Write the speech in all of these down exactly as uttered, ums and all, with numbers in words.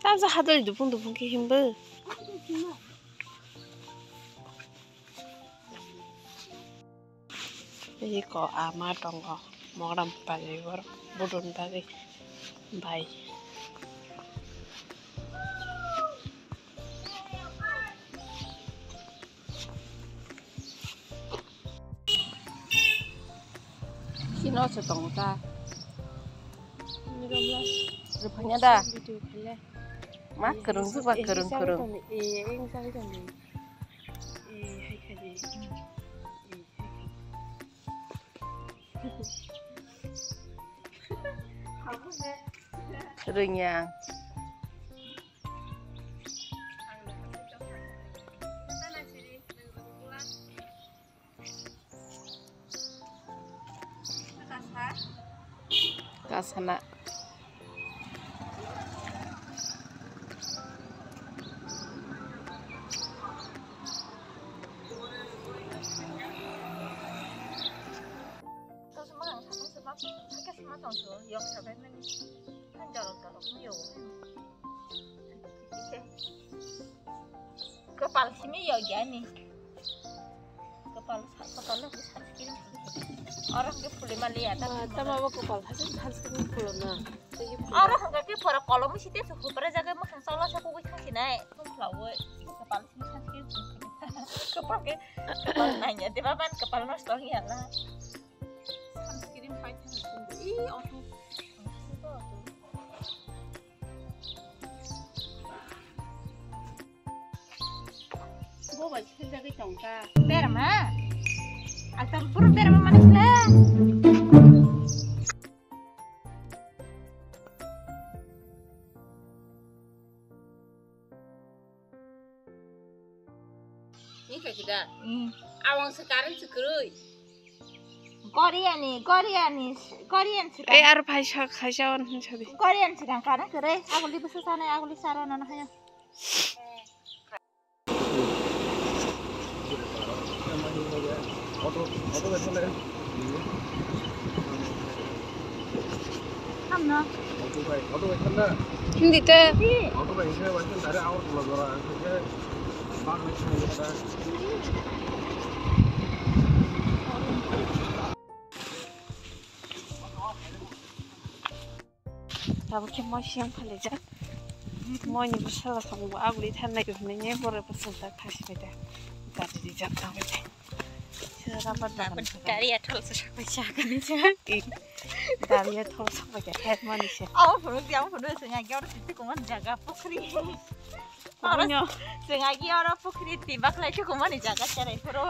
Tamsa hadwlwi dupung dupung khe himbo. Tei ko ama tongo mogram bagwi borok budon bagwi bai. Chini se tongo ta. Rwphanya da. Ma kwrwng se ba kwrwng kwrwng. Rwngya. Kasana. Kwpal simi yokya ni. Kwpal sa-, kwpal no sunscreen phuli. Oro hwnkhe phuli maliya ta. Ma, tamo bo kwpal hai sunscreen phulo na. Oro hwnkhe khe pora kolom site se hupre jaga mwkhang cholo sa kugui thangsinai. Tungkhlaui kwpal simi sunscreen phuli. Kwpal khe kwpal nangya deba ban kwpal nosto wngya la. Sunscreen pai thangsinai. Ih, oso. Bo bai sijagwi tongkha. Berma? Alta puro berma manisle. Ni kaki da? Mm. Awang se current se kwrwi. Koreani, Koreani, Korean se. Ei, ar phai sak khaisa on hin sabi. Korean se kan kana kwrwi. Aguli bwsa sanai, aguli saro nono haya. Hindi te. Tabuk khe moi siyang phalijak. Moi ni bwsajak tongo, aguli tharnai hwnwi borok bwsajak thasi bai da. Gari rijak tangwi da. Sira rubber bagan. Gari athol se sakbai chakani se. Gari athol sakbai khe head mani se. Abo phunuk di, abo phunuk se, ya gyor titi kuman jaga pukhri. Oro chwng agi oro pukhri twi baklai thukumani jaga cherai phuru.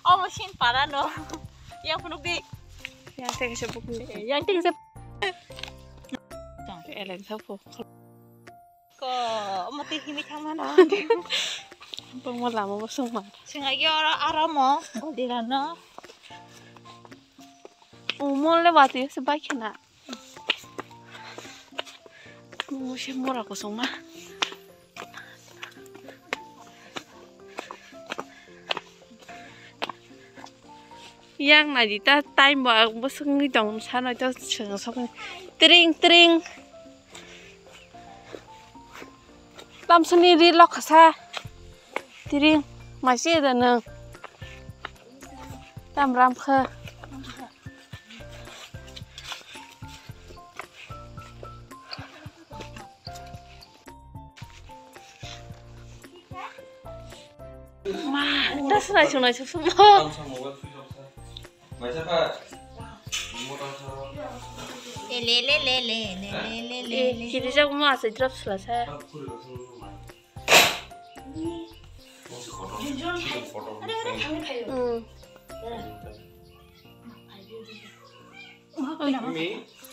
Omo sin para no. Yang phunuk di. Yang tei kaisa bukung. Yang tei kaisa. Eleng thapuk. Ko, omo tei himi thangmano. Bangma lama bo sungma. Chwng agi oro aro mo goldi rano. Umol le watwi se bai khena. Mungse mora kosong ma. Yang nai di ta time bo ang bwswk wngwi tong sanai to chwng sok tring tring. Tamsani ri lok khasa. Tring maise da nang. Tam ram kha. Ma, ta swlai swlai susumo. Le, le, le, le. Eh, kiri jak ma asai drop swlasa. Hmm.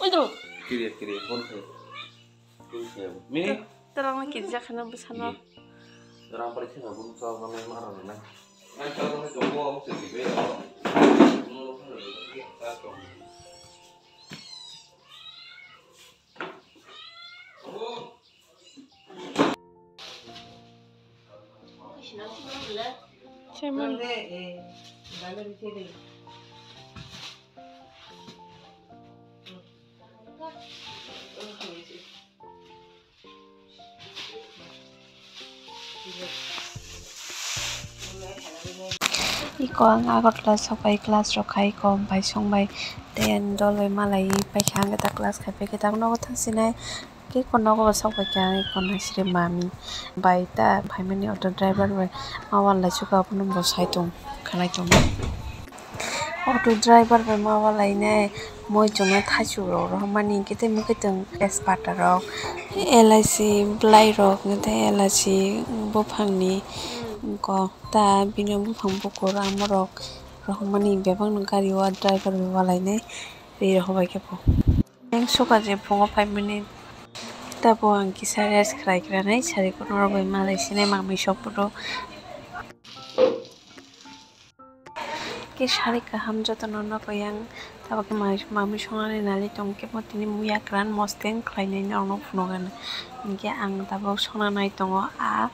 Oi, dro. Kiri, kiri, phone khe. Kiri khe. Mini? Terang lagi kerja kena bersama. Terang periksa nggak belum tahu kalau yang marah mana. Nah, kalau mau coba, mau sih, ya. Simon. Iko ang Agartala sokbai class rok khai, iko bai songbai tei ani dol bai malai paikha, ang ta class khai paikha, ta nogo thangsinai. Khe iko nogo bo sok bai khe ang iko naisiri mami bai ta phaimani auto driver bai ma walai suka abono bo sai tong khanai tongo. Auto driver bai ma walai nai mui chwngno thaichuk rok rohormani hinkhe tei mui khe tong tejpata rok, elaichi bwlai rok hinkhe tei elaichi buphangni ko ta bini buphang bukur amorok rohormani bebakno gari o driver bai walai nai ri rohor bai khe bo. Neng suka je phungo five minute. Tabo ang kisa rest khlai kranai, sari kono rok bai malai sinai mami sopro. Ke sari kaham jotono nogo yang, tabo ke mami songnani nali tong ke mo tini muya kran mosteng khlainai norok no phunukgana. Hinkhe ang tabuk songna nai tongo a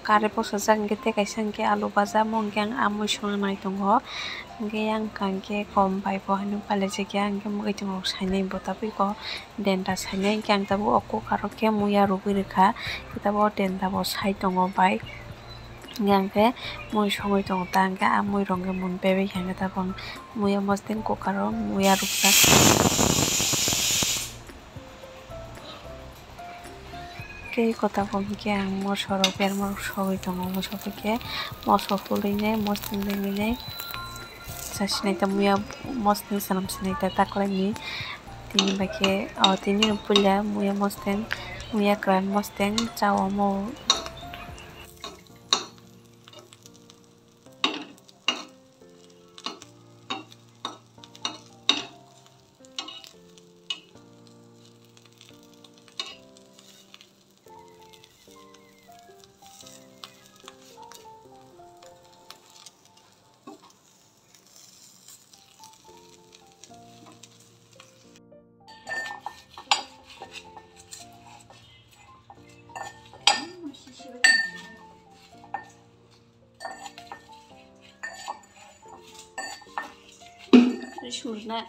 Kare bwsajak hinkhe tei kaisa hinkhe alu baja, omo hinkhe ang a mui songna nai tongo. Hinkhe yang kha hinkhe kom bai bo haino pailaijak ya, hinkhe mwkhwtwng rok sainai bo tabuk iko denta sainai, hinkhe ang tabuk o cooker o khe muya rwgwi rwkha, hinkhe tabuk o denta bo sai tongo bai. Hinkhe ang khe mui songwi tongo ta, hinkhe a mui rok hinkhe mun bebak hinkhe tabuk ang muya mosteng cooker o muya rwkjak. Tei kota bo hinkhe ang moso rok berma rok sogwi tongo, moso hinkhe moso hulwi nai mosong rimwi nai chasinai ta muya mosong sanam sinai ta taklaini tini bai khe o tini puila muya mosong muya kwran mosong cha omo. Surnai.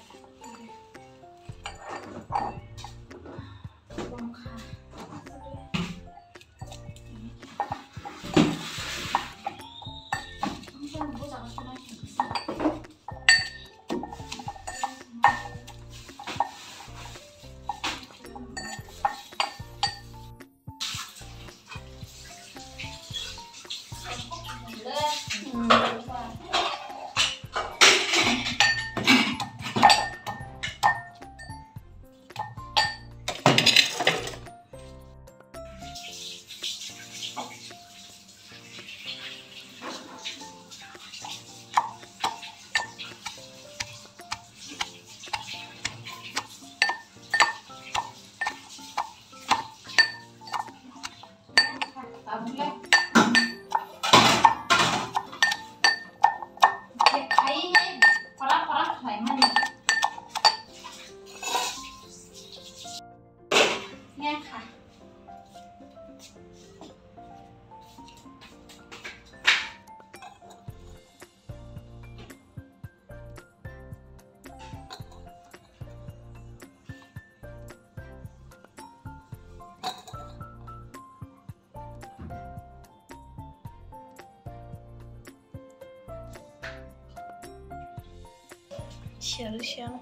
Sial, sial.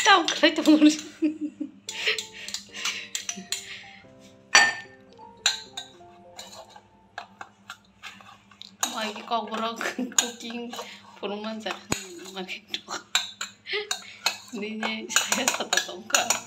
Tam khlai tongo. Mai kokborok cooking phuru manjak mani tok. Nini saya sata tongkha.